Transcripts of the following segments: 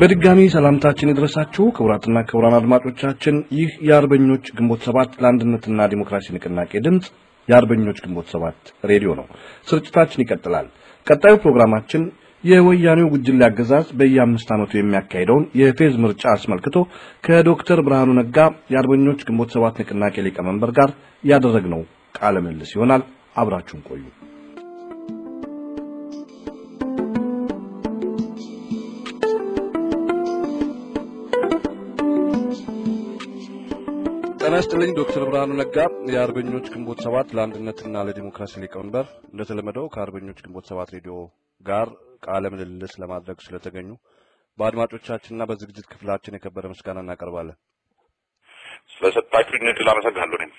በድጋሚ ሰላምታችን ይድረሳችሁ ክቡራትና ክቡራን አድማጮቻችን። ይህ የአርበኞች ግንቦት 7 ለአንድነትና ዲሞክራሲ ንቅናቄ ድምጽ የአርበኞች ግንቦት 7 ሬዲዮ ነው። ስርጭታችን ይቀጥላል። ቀጣዩ ፕሮግራማችን የወያኔው ጉጅሌ አገዛዝ በየአምስት ዓመቱ የሚያካሂደውን የፌዝ ምርጫ አስመልክቶ ከዶክተር ብርሃኑ ነጋ የአርበኞች ግንቦት 7 ንቅናቄ ሊቀመንበር ጋር ያደረግነው ቃለ ምልልስ ይሆናል። አብራችሁን ቆዩ። ጤና ይስጥልኝ ዶክተር ብርሃኑ ነጋ የአርበኞች ግንቦት 7 ለአንድነትና ለዲሞክራሲ ሊቀመንበር፣ እንደተለመደው ከአርበኞች ግንቦት 7 ሬዲዮ ጋር ቃለ ምልልስ ለማድረግ ስለተገኙ በአድማጮቻችንና በዝግጅት ክፍላችን የከበረ ምስጋና እናቀርባለን። ስለሰጣችሁኝ እድል አመሰግናለሁ። እኔም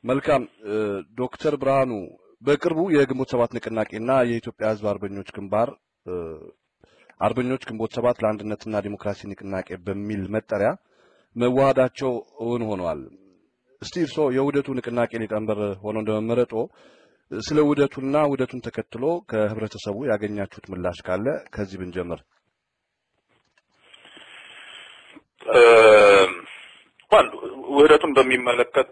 መልካም። ዶክተር ብርሃኑ፣ በቅርቡ የግንቦት 7 ንቅናቄና የኢትዮጵያ ሕዝብ አርበኞች ግንባር አርበኞች ግንቦት 7 ለአንድነትና ዲሞክራሲ ንቅናቄ በሚል መጠሪያ መዋሃዳቸው እውን ሆኗል። እስቲ እርስዎ የውህደቱ ንቅናቄ ሊቀመንበር ሆነው እንደመመረጦ ስለ ውህደቱና ውህደቱን ተከትሎ ከህብረተሰቡ ያገኛችሁት ምላሽ ካለ ከዚህ ብንጀምር። ውህደቱን በሚመለከት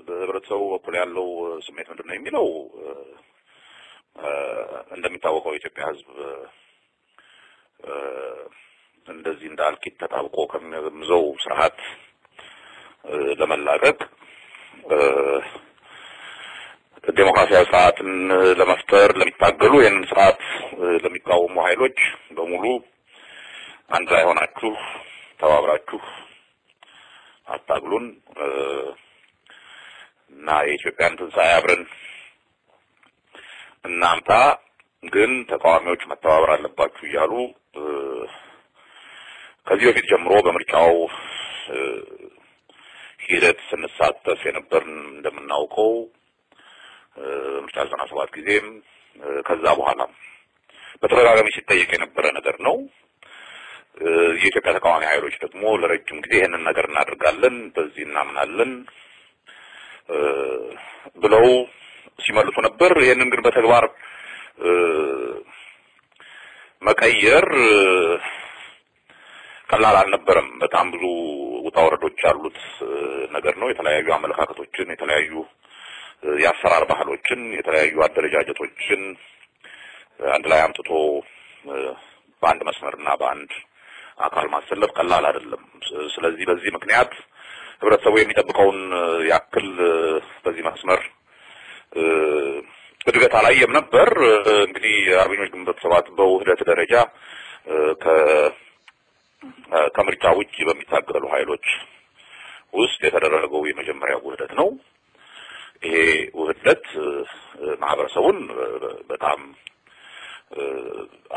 በህብረተሰቡ በኩል ያለው ስሜት ምንድን ነው የሚለው፣ እንደሚታወቀው የኢትዮጵያ ህዝብ እንደዚህ እንደ አልቂት ተጣብቆ ከሚያዘምዘው ስርዓት ለመላቀቅ፣ ዴሞክራሲያዊ ስርዓትን ለመፍጠር ለሚታገሉ፣ ይህንን ስርዓት ለሚቃወሙ ኃይሎች በሙሉ አንድ ላይ ሆናችሁ ተባብራችሁ አታግሉን እና የኢትዮጵያን ትንሣኤ አብረን እናምጣ፣ ግን ተቃዋሚዎች መተባበር አለባችሁ እያሉ ከዚህ በፊት ጀምሮ በምርጫው ሂደት ስንሳተፍ የነበርን፣ እንደምናውቀው ምርጫ 97 ጊዜም ከዛ በኋላ በተደጋጋሚ ሲጠየቅ የነበረ ነገር ነው። የኢትዮጵያ ተቃዋሚ ኃይሎች ደግሞ ለረጅም ጊዜ ይህንን ነገር እናደርጋለን፣ በዚህ እናምናለን ብለው ሲመልሱ ነበር። ይህንን ግን በተግባር መቀየር ቀላል አልነበረም። በጣም ብዙ ውጣ ውረዶች ያሉት ነገር ነው። የተለያዩ አመለካከቶችን፣ የተለያዩ የአሰራር ባህሎችን፣ የተለያዩ አደረጃጀቶችን አንድ ላይ አምጥቶ በአንድ መስመርና በአንድ አካል ማሰለፍ ቀላል አይደለም። ስለዚህ በዚህ ምክንያት ህብረተሰቡ የሚጠብቀውን ያክል በዚህ መስመር እድገት አላየም ነበር። እንግዲህ አርበኞች ግንቦት 7 በውህደት ደረጃ ከምርጫ ውጭ በሚታገሉ ኃይሎች ውስጥ የተደረገው የመጀመሪያው ውህደት ነው። ይሄ ውህደት ማህበረሰቡን በጣም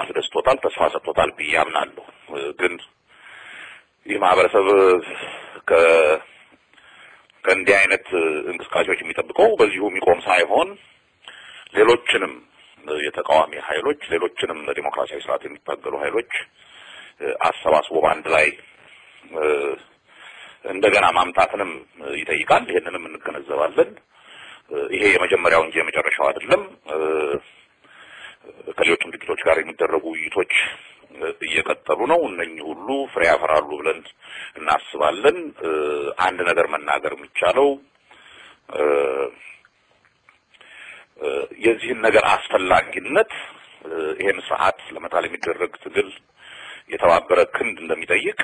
አስደስቶታል፣ ተስፋ ሰጥቶታል ብዬ አምናለሁ። ግን ይህ ማህበረሰብ ከእንዲህ አይነት እንቅስቃሴዎች የሚጠብቀው በዚሁ የሚቆም ሳይሆን ሌሎችንም የተቃዋሚ ኃይሎች፣ ሌሎችንም ለዲሞክራሲያዊ ስርዓት የሚታገሉ ኃይሎች አሰባስቦ በአንድ ላይ እንደገና ማምጣትንም ይጠይቃል። ይሄንንም እንገነዘባለን። ይሄ የመጀመሪያው እንጂ የመጨረሻው አይደለም። ከሌሎችም ድርጅቶች ጋር የሚደረጉ ውይይቶች እየቀጠሉ ነው። እነኚህ ሁሉ ፍሬ ያፈራሉ ብለን እናስባለን። አንድ ነገር መናገር የሚቻለው የዚህን ነገር አስፈላጊነት፣ ይሄን ስርዓት ለመጣል የሚደረግ ትግል የተባበረ ክንድ እንደሚጠይቅ፣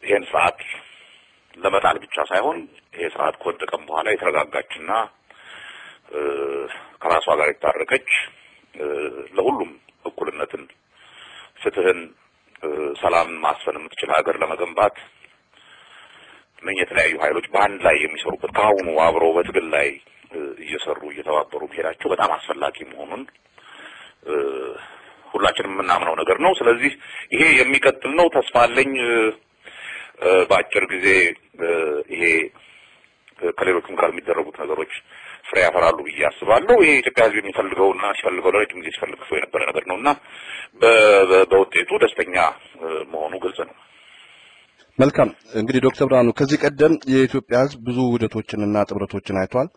ይሄን ስርዓት ለመጣል ብቻ ሳይሆን ይሄ ስርዓት ከወደቀም በኋላ የተረጋጋችና ከራሷ ጋር የታረቀች፣ ለሁሉም እኩልነትን፣ ፍትህን፣ ሰላምን ማስፈን የምትችል ሀገር ለመገንባት እነኚህ የተለያዩ ኃይሎች በአንድ ላይ የሚሰሩበት፣ ከአሁኑ አብረው በትግል ላይ እየሰሩ እየተባበሩ መሄዳቸው በጣም አስፈላጊ መሆኑን ሁላችንም የምናምነው ነገር ነው። ስለዚህ ይሄ የሚቀጥል ነው። ተስፋ አለኝ በአጭር ጊዜ ይሄ ከሌሎችም ጋር የሚደረጉት ነገሮች ፍሬ ያፈራሉ ብዬ አስባለሁ። ይሄ የኢትዮጵያ ሕዝብ የሚፈልገውና ሲፈልገው ለረጅም ጊዜ ሲፈልገው የነበረ ነገር ነውና በውጤቱ ደስተኛ መሆኑ ግልጽ ነው። መልካም። እንግዲህ ዶክተር ብርሃኑ ከዚህ ቀደም የኢትዮጵያ ሕዝብ ብዙ ውህደቶችንና ጥምረቶችን አይቷል።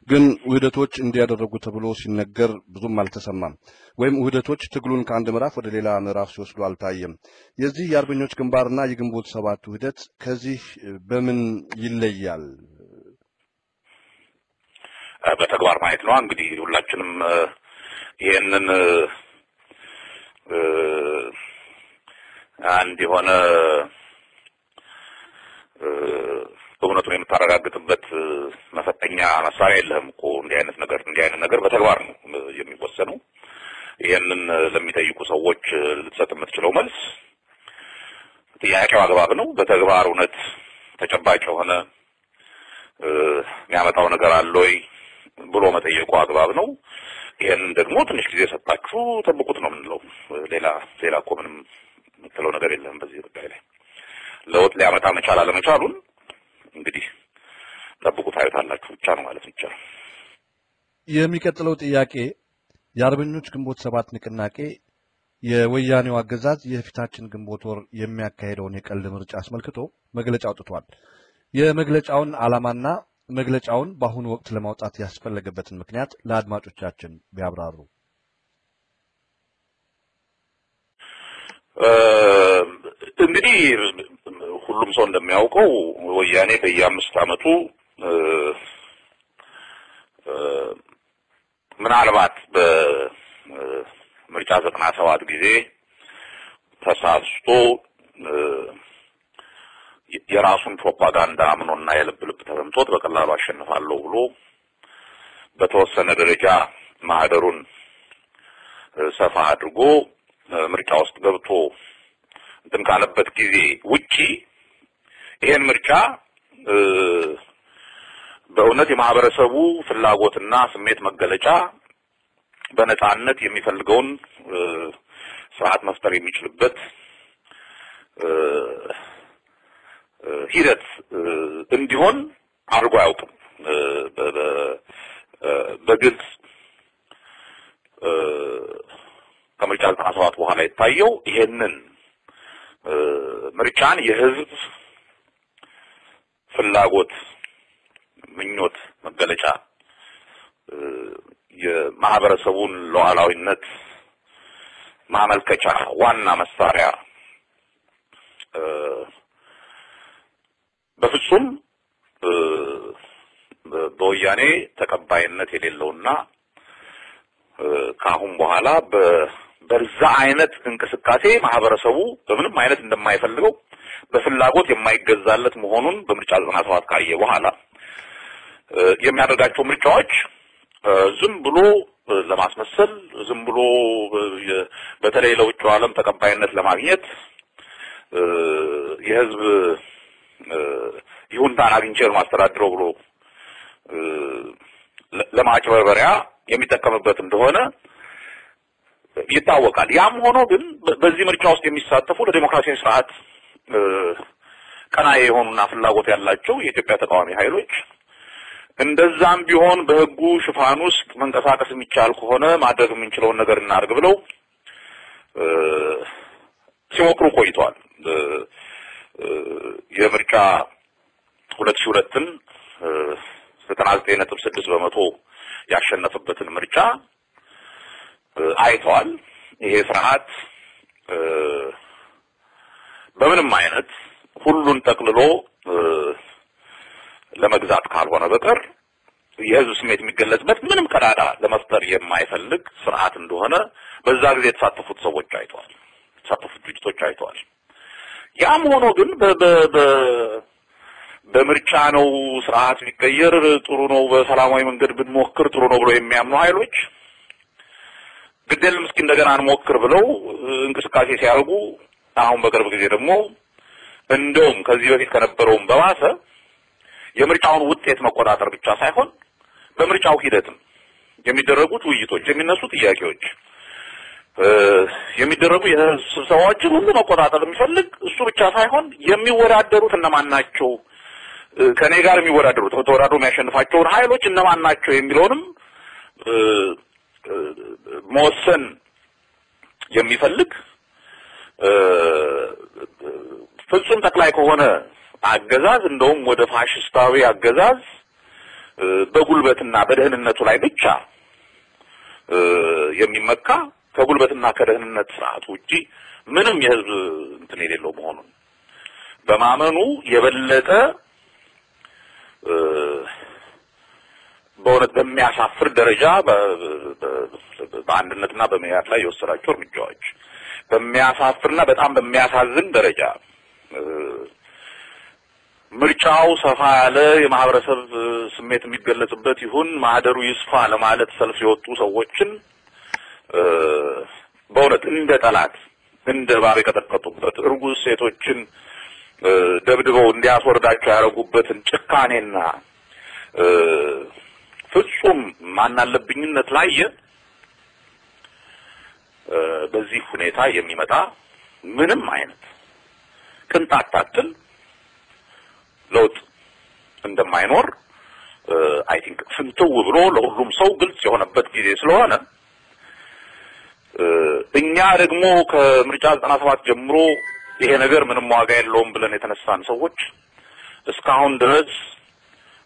ግን ውህደቶች እንዲያደረጉ ተብሎ ሲነገር ብዙም አልተሰማም፣ ወይም ውህደቶች ትግሉን ከአንድ ምዕራፍ ወደ ሌላ ምዕራፍ ሲወስዱ አልታየም። የዚህ የአርበኞች ግንባርና የግንቦት ሰባት ውህደት ከዚህ በምን ይለያል? በተግባር ማየት ነው። እንግዲህ ሁላችንም ይሄንን አንድ የሆነ እውነቱን የምታረጋግጥበት መፈተኛ መሳሪያ የለህም እኮ። እንዲህ አይነት ነገር በተግባር ነው የሚወሰነው። ይሄንን ለሚጠይቁ ሰዎች ልትሰጥ የምትችለው መልስ ጥያቄው አግባብ ነው፣ በተግባር እውነት ተጨባጭ የሆነ የሚያመጣው ነገር አለ ወይ ብሎ መጠየቁ አግባብ ነው። ይሄንን ደግሞ ትንሽ ጊዜ ሰጣችሁ ጠብቁት ነው የምንለው። ሌላ እኮ ምንም የምትለው ነገር የለም በዚህ ጉዳይ ላይ። ለውጥ ሊያመጣ መቻል አለመቻሉን እንግዲህ ጠብቁት ታዩታላችሁ ብቻ ነው ማለት ይቻላል። የሚቀጥለው ጥያቄ የአርበኞች ግንቦት ሰባት ንቅናቄ የወያኔው አገዛዝ የፊታችን ግንቦት ወር የሚያካሄደውን የቀልድ ምርጫ አስመልክቶ መግለጫ አውጥቷል። የመግለጫውን ዓላማና መግለጫውን በአሁኑ ወቅት ለማውጣት ያስፈለገበትን ምክንያት ለአድማጮቻችን ቢያብራሩ። እንግዲህ ሁሉም ሰው እንደሚያውቀው ወያኔ በየአምስት ዓመቱ ምናልባት በምርጫ 97 ጊዜ ተሳስቶ የራሱን ፕሮፓጋንዳ አምኖና የልብ ልብ ተሰምቶት በቀላሉ አሸንፋለሁ ብሎ በተወሰነ ደረጃ ማህደሩን ሰፋ አድርጎ ምርጫ ውስጥ ገብቶ እንትን ካለበት ጊዜ ውጪ ይሄን ምርጫ በእውነት የማህበረሰቡ ፍላጎትና ስሜት መገለጫ በነፃነት የሚፈልገውን ስርዓት መፍጠር የሚችልበት ሂደት እንዲሆን አድርጎ አያውቅም። በግልጽ ከምርጫ 97 በኋላ የታየው ይሄንን ምርጫን የህዝብ ፍላጎት ምኞት መገለጫ የማህበረሰቡን ሉዓላዊነት ማመልከቻ ዋና መሳሪያ በፍጹም በወያኔ ተቀባይነት የሌለውና ካሁን በኋላ በዛ አይነት እንቅስቃሴ ማህበረሰቡ በምንም አይነት እንደማይፈልገው በፍላጎት የማይገዛለት መሆኑን በምርጫ 97 ካየ በኋላ የሚያደርጋቸው ምርጫዎች ዝም ብሎ ለማስመሰል ዝም ብሎ በተለይ ለውጭው ዓለም ተቀባይነት ለማግኘት የህዝብ ይሁንታን አግኝቼ ነው ማስተዳድረው ብሎ ለማጭበርበሪያ የሚጠቀምበት እንደሆነ ይታወቃል። ያም ሆኖ ግን በዚህ ምርጫ ውስጥ የሚሳተፉ ለዲሞክራሲያዊ ስርዓት ቀናኢ የሆኑና ፍላጎት ያላቸው የኢትዮጵያ ተቃዋሚ ኃይሎች እንደዛም ቢሆን በህጉ ሽፋን ውስጥ መንቀሳቀስ የሚቻል ከሆነ ማድረግ የምንችለውን ነገር እናድርግ ብለው ሲሞክሩ ቆይተዋል። የምርጫ 2002ን 99.6% ያሸነፈበትን ምርጫ አይተዋል። ይሄ ስርዓት በምንም አይነት ሁሉን ጠቅልሎ ለመግዛት ካልሆነ በቀር የህዝብ ስሜት የሚገለጽበት ምንም ቀዳዳ ለመፍጠር የማይፈልግ ስርዓት እንደሆነ በዛ ጊዜ የተሳተፉት ሰዎች አይተዋል፣ የተሳተፉት ድርጅቶች አይተዋል። ያም ሆኖ ግን በምርጫ ነው ስርዓት ቢቀየር ጥሩ ነው፣ በሰላማዊ መንገድ ብንሞክር ጥሩ ነው ብሎ የሚያምኑ ኃይሎች ግደልም እስኪ እንደገና እንሞክር ብለው እንቅስቃሴ ሲያደርጉ አሁን በቅርብ ጊዜ ደግሞ እንደውም ከዚህ በፊት ከነበረውም በባሰ የምርጫውን ውጤት መቆጣጠር ብቻ ሳይሆን በምርጫው ሂደትም የሚደረጉት ውይይቶች፣ የሚነሱ ጥያቄዎች፣ የሚደረጉ የህዝብ ስብሰባዎችን ሁሉ መቆጣጠር የሚፈልግ እሱ ብቻ ሳይሆን የሚወዳደሩት እነማን ናቸው፣ ከኔ ጋር የሚወዳደሩት ተወዳድሮ የሚያሸንፋቸውን ኃይሎች እነማን ናቸው የሚለውንም መወሰን የሚፈልግ ፍጹም ጠቅላይ ከሆነ አገዛዝ እንደውም ወደ ፋሽስታዊ አገዛዝ በጉልበትና በደህንነቱ ላይ ብቻ የሚመካ ከጉልበትና ከደህንነት ስርዓት ውጪ ምንም የህዝብ እንትን የሌለው መሆኑን በማመኑ የበለጠ በእውነት በሚያሳፍር ደረጃ በአንድነትና በመያድ ላይ የወሰዳቸው እርምጃዎች በሚያሳፍርና በጣም በሚያሳዝን ደረጃ ምርጫው ሰፋ ያለ የማህበረሰብ ስሜት የሚገለጽበት ይሁን ማህደሩ ይስፋ ለማለት ሰልፍ የወጡ ሰዎችን በእውነት እንደ ጠላት እንደ እባብ የቀጠቀጡበት እርጉዝ ሴቶችን ደብድበው እንዲያስወርዳቸው ያደረጉበትን ጭካኔና ፍጹም ማናለብኝነት ላይ በዚህ ሁኔታ የሚመጣ ምንም አይነት ቅንጣት ታክል ለውጥ እንደማይኖር I think ፍንትው ብሎ ለሁሉም ሰው ግልጽ የሆነበት ጊዜ ስለሆነ እኛ ደግሞ ከምርጫ 97 ጀምሮ ይሄ ነገር ምንም ዋጋ የለውም ብለን የተነሳን ሰዎች እስካሁን ድረስ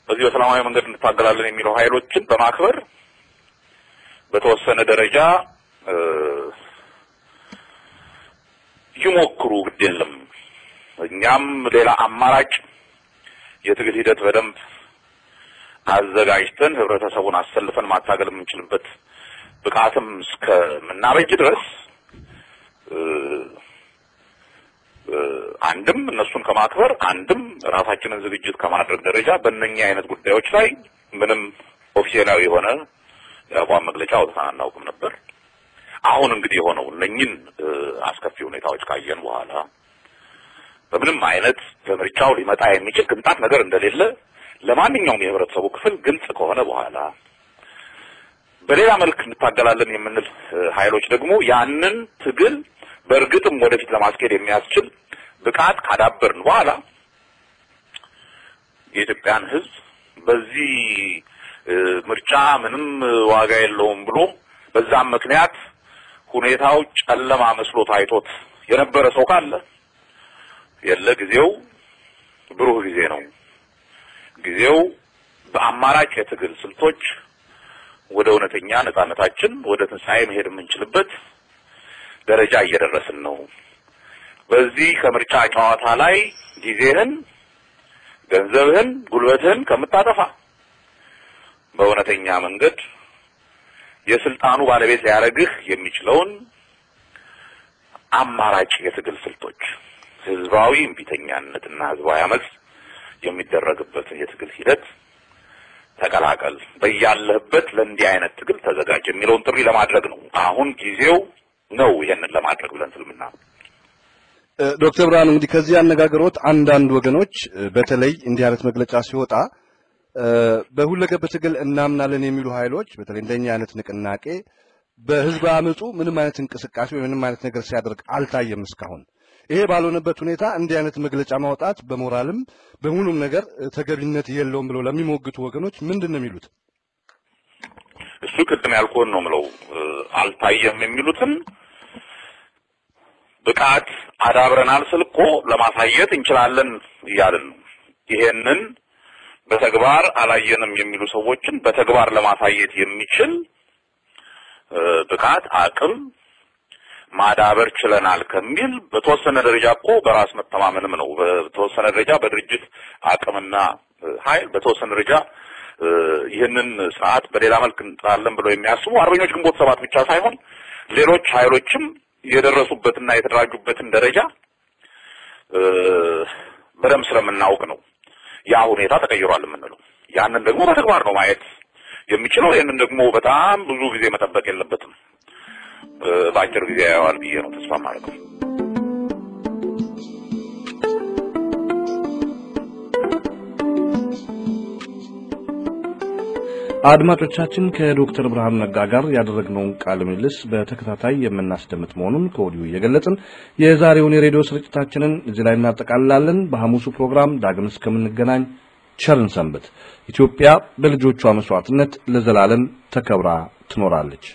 በዚህ በሰላማዊ መንገድ እንታገላለን የሚለው ኃይሎችን በማክበር በተወሰነ ደረጃ ይሞክሩ ግድ የለም እኛም ሌላ አማራጭ የትግል ሂደት በደንብ አዘጋጅተን ህብረተሰቡን አሰልፈን ማታገል የምንችልበት ብቃትም እስከምናበጅ ድረስ አንድም እነሱን ከማክበር አንድም ራሳችንን ዝግጅት ከማድረግ ደረጃ በእነኛ አይነት ጉዳዮች ላይ ምንም ኦፊሴላዊ የሆነ የአቋም መግለጫ አውጥተን አናውቅም ነበር። አሁን እንግዲህ የሆነው እነኝን አስከፊ ሁኔታዎች ካየን በኋላ በምንም አይነት በምርጫው ሊመጣ የሚችል ቅንጣት ነገር እንደሌለ ለማንኛውም የህብረተሰቡ ክፍል ግልጽ ከሆነ በኋላ በሌላ መልክ እንታገላለን የምንል ኃይሎች ደግሞ ያንን ትግል በእርግጥም ወደፊት ለማስኬድ የሚያስችል ብቃት ካዳበርን በኋላ የኢትዮጵያን ህዝብ በዚህ ምርጫ ምንም ዋጋ የለውም ብሎ በዛም ምክንያት ሁኔታው ጨለማ መስሎ ታይቶት የነበረ ሰው ካለ የለ ጊዜው ብሩህ ጊዜ ነው። ጊዜው በአማራጭ የትግል ስልቶች ወደ እውነተኛ ነፃነታችን ወደ ትንሳኤ መሄድ የምንችልበት ደረጃ እየደረስን ነው። በዚህ ከምርጫ ጨዋታ ላይ ጊዜህን፣ ገንዘብህን፣ ጉልበትህን ከምታጠፋ በእውነተኛ መንገድ የስልጣኑ ባለቤት ሊያደርግህ የሚችለውን አማራጭ የትግል ስልቶች ህዝባዊ እምቢተኛነትና ህዝባዊ አመጽ የሚደረግበትን የትግል ሂደት ተቀላቀል፣ በያለህበት ለእንዲህ አይነት ትግል ተዘጋጅ የሚለውን ጥሪ ለማድረግ ነው። አሁን ጊዜው ነው ይሄንን ለማድረግ ብለን ስልምና። ዶክተር ብርሃኑ እንግዲህ ከዚህ አነጋገሮት አንዳንድ ወገኖች በተለይ እንዲህ አይነት መግለጫ ሲወጣ በሁለገብ ትግል እናምናለን የሚሉ ኃይሎች በተለይ እንደኛ አይነት ንቅናቄ በህዝብ አመጹ ምንም አይነት እንቅስቃሴ ወይ ምንም አይነት ነገር ሲያደርግ አልታየም እስካሁን። ይሄ ባልሆነበት ሁኔታ እንዲህ አይነት መግለጫ ማውጣት በሞራልም በሙሉም ነገር ተገቢነት የለውም ብለው ለሚሞግቱ ወገኖች ምንድነው የሚሉት? እሱ ቅድም ያልኩህን ነው የምለው። አልታየም የሚሉትን ብቃት አዳብረናል ስልኮ ለማሳየት እንችላለን እያልን ነው። ይሄንን በተግባር አላየንም የሚሉ ሰዎችን በተግባር ለማሳየት የሚችል ብቃት አቅም ማዳበር ችለናል ከሚል በተወሰነ ደረጃ እኮ በራስ መተማመንም ነው። በተወሰነ ደረጃ በድርጅት አቅምና ኃይል በተወሰነ ደረጃ ይህንን ስርዓት በሌላ መልክ እንጥላለን ብለው የሚያስቡ አርበኞች ግንቦት ሰባት ብቻ ሳይሆን ሌሎች ኃይሎችም የደረሱበትና የተደራጁበትን ደረጃ በደንብ ስለምናውቅ ነው ያ ሁኔታ ተቀይሯል የምንለው። ያንን ደግሞ በተግባር ነው ማየት የሚችለው። ይህንን ደግሞ በጣም ብዙ ጊዜ መጠበቅ የለበትም። በአጭር ጊዜ ያየዋል ብዬ ነው ተስፋ የማደርገው። አድማጮቻችን ከዶክተር ብርሃኑ ነጋ ጋር ያደረግነውን ቃለ ምልልስ በተከታታይ የምናስደምጥ መሆኑን ከወዲሁ እየገለጽን የዛሬውን የሬዲዮ ስርጭታችንን እዚህ ላይ እናጠቃልላለን። በሐሙሱ ፕሮግራም ዳግም እስከምንገናኝ ቸር እንሰንብት። ኢትዮጵያ በልጆቿ መስዋዕትነት ለዘላለም ተከብራ ትኖራለች።